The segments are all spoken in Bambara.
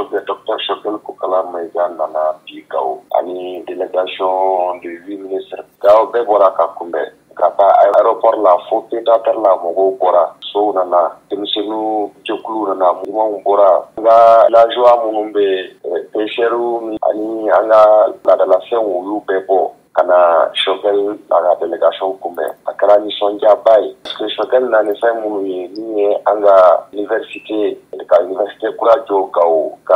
Choguel, docteur Choguel Kokalla Maïga nana bi Gao ani délégation de 8 ministres. Gao bɛɛ bɔra ka kunbɛn ka taa aéroport la fo pied-à-terre la, mɔgɔw bɔra, sow nana, denmisɛnninw jɛkuluw nana, mouvement bɔra. An ka villageois minnu bɛ yen, pêcheurs ani an ka laadalafɛnw, olu bɛɛ bɔ ka na Choguel a ka délégation kunbɛn. A kɛra nisɔndiyaba ye parce que Choguel nana ni fɛn minnu ye, min ye an ka université, ka université kura jɔ Gao, ka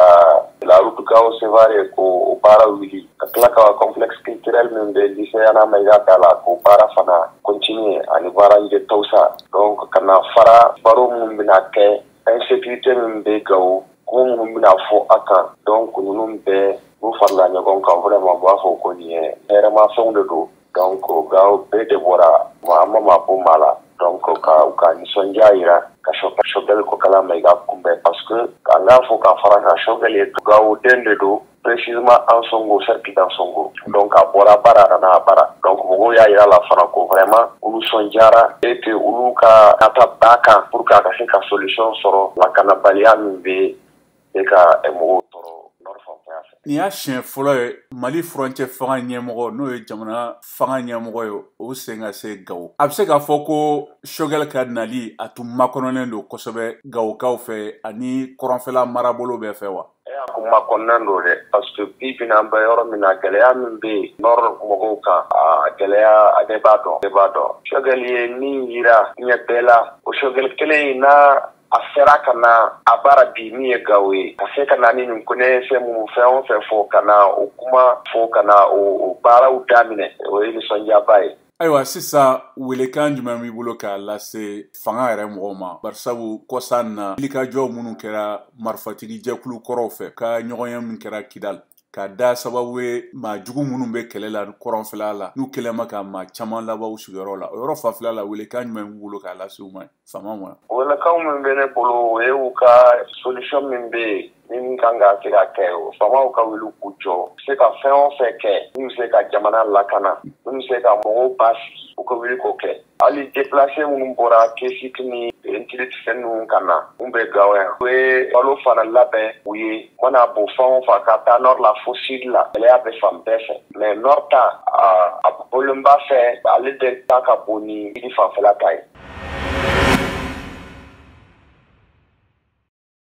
la route Gao Sévaré k'o baara wuli, ka tila ka complexe culturel min bɛ lycée Yana Maïga da la, k'o baara fana continuer, ani baara de Tawusa. Donc ka na fara baro minnu bɛna kɛ, insécurité min bɛ Gao, ko minnu bɛna fɔ a kan, donc ninnu bɛɛ n'u farala ɲɔgɔn kan, vraiment u b'a fɔ ko nin ye hɛrɛmafɛnw de don. Donc Gao bɛɛ de bɔra, an ma maa bɔ maa la, donc ka u ka nisɔndiya yira ka Choguel Kokalla Maïga kunbɛn, parce que k'an k'a fɔ ka fara kan, Choguel ye Gao den de don, précisément Ansongo, cercle d'Ansongo. Donc a bɔra baara a nana a baara, donc mɔgɔw y'a yira la fana ko vraiment olu nisɔndiyara et que olu ka taa ba kan pour que a ka se ka solution sɔrɔ lakanabaliya min bɛ e ka mɔgɔw tɔɔrɔ nord fanfɛla fɛ. Nin y'a siɲɛ fɔlɔ ye Mali furancɛ fanga ɲɛmɔgɔ, n'o ye jamana fanga ɲɛmɔgɔ ye, o sen ka se Gawo. A bɛ se k'a fɔ ko Choguel ka nali, a tun makɔnɔnen don kosɛbɛ Gawokaw fɛ ani kɔrɔnfɛla marabolo bɛɛ fɛ wa? A kun makɔnɔnen don dɛ, parce que bi bi in, an bɛ yɔrɔ min na, gɛlɛya min bɛ yen nord mɔgɔw kan, a gɛlɛya, a bɛɛ b'a dɔn, bɛɛ b'a dɔn. Choguel ye min yira ɲɛ bɛɛ la, o Choguel kelen in n'a a sera ka na a baara bi, min ye Gawo ye, ka se ka na ni nin kɔnɛ fɛn minnu, fɛn o fɛn fɔ, ka na o kuma fɔ, ka na o baaraw daminɛ, o ye nisɔndiyaba ye. Ayiwa, sisan welekan jumɛn b'i bolo k'a lase fanga yɛrɛ mɔgɔw ma? Barisabu kɔsa na, wulikajɔ minnu kɛra marifatigi jɛkulu kɔrɔw fɛ ka ɲɔgɔnya min kɛra Kidal, ka da sababu ye maa jugu minnu bɛ kɛlɛ la kɔrɔnfɛla la, n'u kɛlen ma ka maa caman labɔ u sigiyɔrɔ la, o yɔrɔ fanfɛla la, welekan jumɛn b'u bolo k'a lase u ma, faama ma? Welekan min bɛ ne bolo, o ye u ka solution min bɛ yen, min kan ka se ka kɛ, o faamaw ka wuli k'u jɔ, se ka fɛn o fɛn kɛ min bɛ se ka jamana lakana, min bɛ se ka mɔgɔw basigi, u ka wuli k'o kɛ. Hali déplacé minnu bɔra Kesik ni Ntilit fɛn ninnu ka na mun bɛ Gawo yan, u ye balo fana labɛn u ye. Mana bɔ fan o fan ka taa nord la fo sud la, gɛlɛya bɛ fan bɛɛ fɛ, mais nord ta, a bɔlenba fɛ, ale de ta ka bon ni sud fanfɛla ta ye.